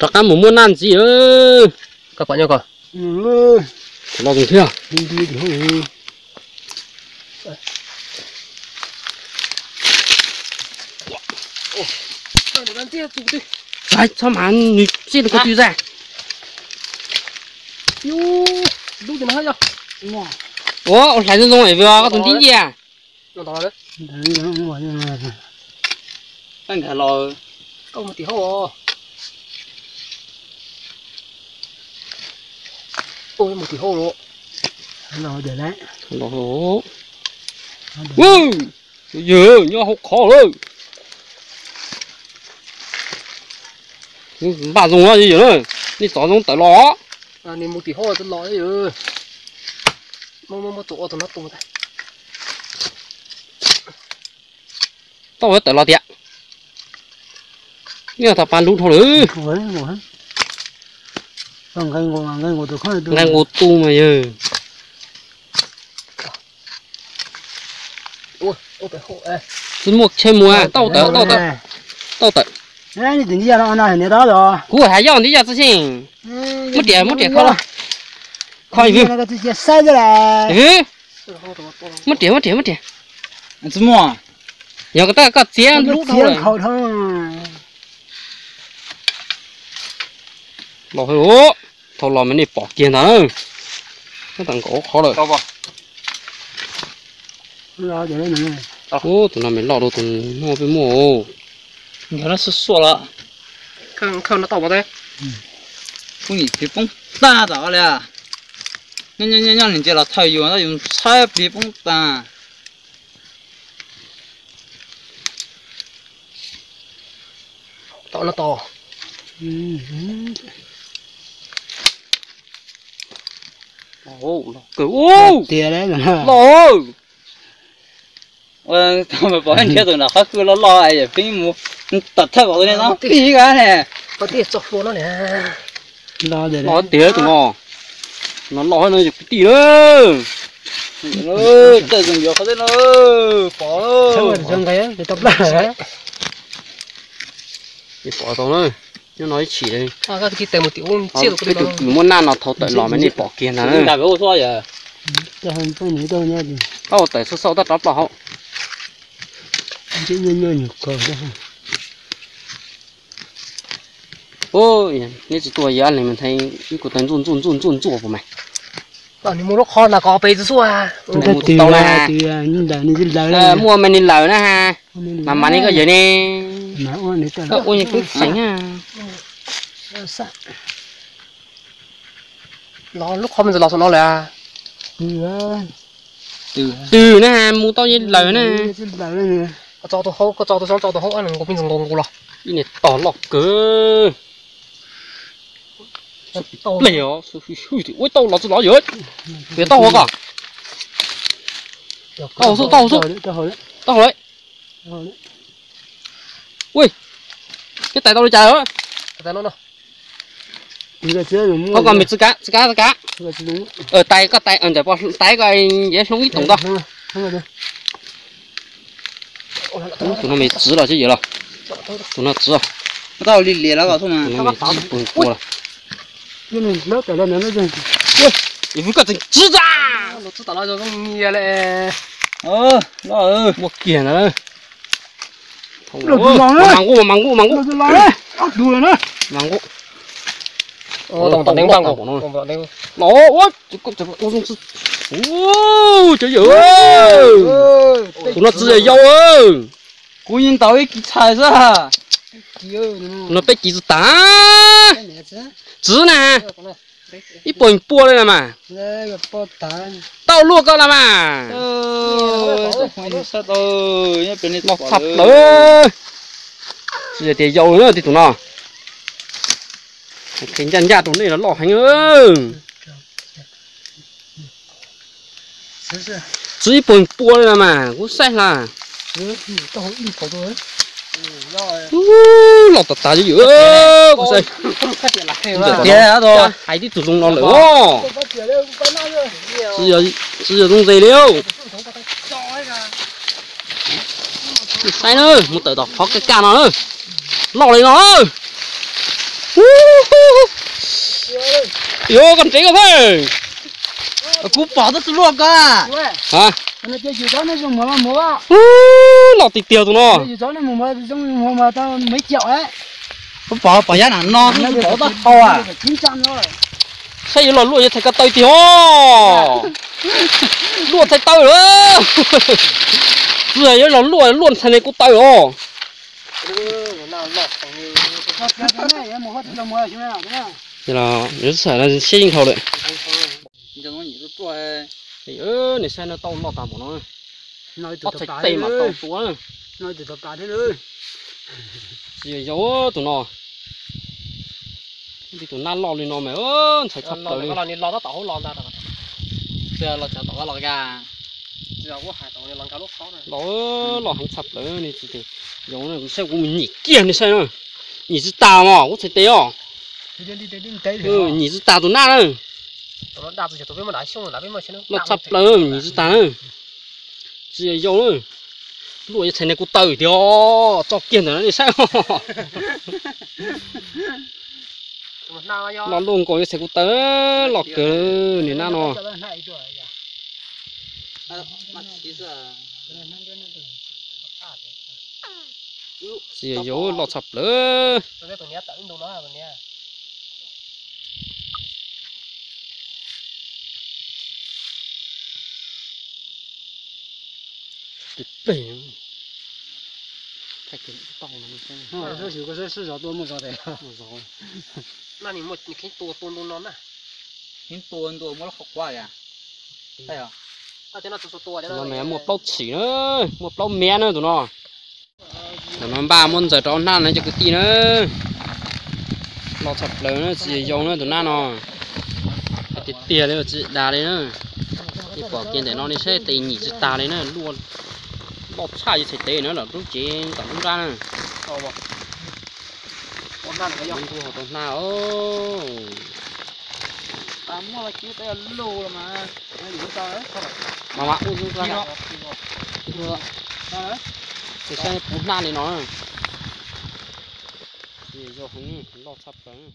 Rov qab mus muab naj ntxiv. Koj pom nyob ko. Los tus thiab. Txhob mas nws txij rau ko tw zaj. Ua hlais zoo zoo vim koj tus ntib ncia. Yawg nyob hauv qhov lawm. Npaj zoo, yawg, nej txov zoo tawm los. Tau tawm los tiag. Nyob tau pa lub dhau lawm. Nqe nqus tu mas yawg. Tsis muaj tsheb mus, tau tawm, tau tawm, tau tawm. Kuv hais yog ntib yaj txi xyeej. Muab riam, muab riam kho los. Kho, muab riam, muab riam, muab riam. Yog koj txiav lub dhau lawm. Los, thaum los mas nej pom kiag ntag na. Nyob tau nkaus qhov lawm. Tus no mas loj dua tus no peb muaj. Nkawd no xuj xuaj los. Khawb no tau mas. Phooj ywg, plis poob tag tom li. Nyob nyob nyob nws ntsia los thawj yus tab yus ntshai plis poob tag. Tom no tom. Los, pom nrhiav tus nram qab khw loj loj es peb mus tom thawj pom tus no pib kab ne. Los tiag tus no. No loj no yog kwv tij lawm. Txawj zoo yuav qhov teb no. Pom, pom tau na. Nyob no ib tshim. Peb tus kwv muab naj no thau tawm los mas nej pom kiag ntag na. Tau tawm xauj xauj tab rov ploj hauv. Neb tsis tuaj yog ab leeg mas nthe ib kuv tawg ntxuaj ntxuaj ntxuaj ntxuaj ntxuaj puas mas. Nws mus lub qhov ntawd ko pes txhua. Muaj mas nws lawm na ha. Mas mas neb koj yawg ne. Koj ua kub xeem na. Los lub qhov me ntsis los saum no lawm. Twg na ha, mus tau lawm na. Koj tso tus hauv, koj tso tus xyoob, tso tus hauv, nws nkaus pib ntsis nkaus nkaus los. Ib niag tog loj kawg. Pleg os, ua tau los tsis los yawg. Pem tau hauv ko. Tau hauv xwb, tau hauv xwb. Tau hauv lawm. Ui, neb tais tau li cas? Koj koj me txi kav txi kav txi kav. Tais koj tais ntawm pos tais koj yev hloov ib toom ko. Tus no me txwv los tsis yawg los. Tus no txwv. Tau li lias los tus no me txwv pus kua los. Ib vwv koj tseem txwv tag. Muaj kiag ntawd. Mas nqus mas nqus mas nqus. Mas nqus. Los ua cov yawg. Tus no txwv yau yau. Kuv yeej ntaus ib kis txhais xwb. Tus no peb kis txwv tas. Txwv na. Ib puas pua li na mas. Tau luaj koj na mas. Loj tshaj plaws. Tsis yog tias yau na tij tus no. Qhia ncaj ncaj rau nej los loj heev. Txwv ib puas pua li na mas kuv saib hla. Loj tas tas yawg. Kuv saib. Hais tib tug zoo no lawm os. Tsis yog zoo ze li. Saib na, mus tawm tom qhov kaj kaj no na. Loj li no. Yuav koj ntsev koj thiab. Kuv pom tab tus luaj ko. Loj tiag tiag tus no. Kuv pom pom yab nam no tab tau. Saib yuav los luaj yuav txhais ko taw tiag os. Luaj txhais taw lawm. Txawm yuav los luaj luaj txhais ne kuv taw os. Siab yeej dhau lawm. Nws saib no tau loj tas npaum no. Ob txhais tes mas tau tua. Tsis yog tus no. Tus nab loj li no mas ntxhais tshaj plaws li. Loj, loj heev tshaj plaws ne. Tsis yog, kuv saib kuv mus nyem kiag ne saib na. Nyem tsis tas mas kuv txhais tes os. Nyem tsis tas tus nab na. Loj tshaj plaws, nyem tsis tas na. Tsis yog yau na. Luaj yuav txhais ne kuv taw tiag, tso kiag ntawm no nej saib. Loj luaj nkaus yuav txhais kuv taw, loj kawg niag nab no. Tsis yog yau, loj tshaj plaws. Tus pem, thaij kiag tau no. Xwb zov tua muaj zov tes. Muaj zov. No nws muaj, nws kheev tua tua ntu no na. Kheev tua ntu muaj lub qhov quav yom. Tus no mas muaj plaub tshim na, muaj plaub mev na tus no. Tus no npaj muab ntxaws rau hnab na cov kwv tij na. Loj tshaj plaws na, tsis yog yau na tus nab no. Tiag tiag li tsis dag li na. Nej pom kiag ntawm no nej saib tes nyem tsis tas li na, luaj loj tshaj yuav txhais tes na, lawm lub cev tom lub nrab na. Ntsuag ho tau hnab os. Mas mas, tus saib puv hnab li no. Tsis yog yau heev, loj tshaj plaws.